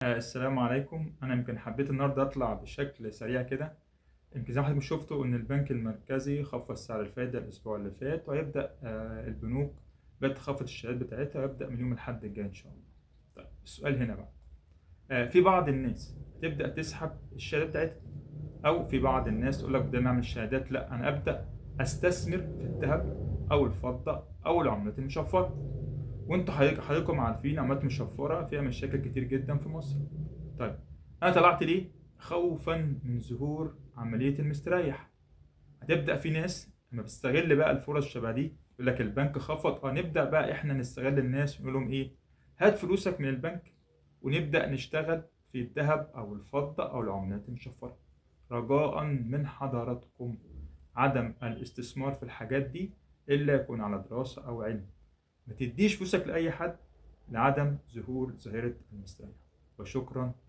السلام عليكم. انا يمكن حبيت النهارده اطلع بشكل سريع كده. يمكن زي ما حضراتكم شفتوا ان البنك المركزي خفض سعر الفائدة الاسبوع اللي فات، وهيبدا البنوك بدأت تخفض الشهادات بتاعتها، ويبدا من يوم الاحد الجاي ان شاء الله. طيب السؤال هنا بقى، في بعض الناس تبدا تسحب الشهادات بتاعتها، او في بعض الناس تقول لك بدل ما اعمل شهادات لا انا ابدا استثمر في الذهب او الفضة او العملات المشفرة. وانتوا حضراتكم عارفين عملات مشفرة فيها مشاكل كتير جدا في مصر. طيب انا طلعت ليه؟ خوفا من ظهور عملية المستريح. هتبدا في ناس لما بتستغل بقى الفرص شبه دي، يقول لك البنك خفض، نبدا بقى احنا نستغل الناس ونقول لهم ايه، هات فلوسك من البنك ونبدا نشتغل في الذهب او الفضة او العملات المشفرة. رجاء من حضراتكم عدم الاستثمار في الحاجات دي الا يكون على دراسة او علم. ما تديش فلوسك لاي حد لعدم ظهور ظاهره المستريح. وشكرا لحضراتكم.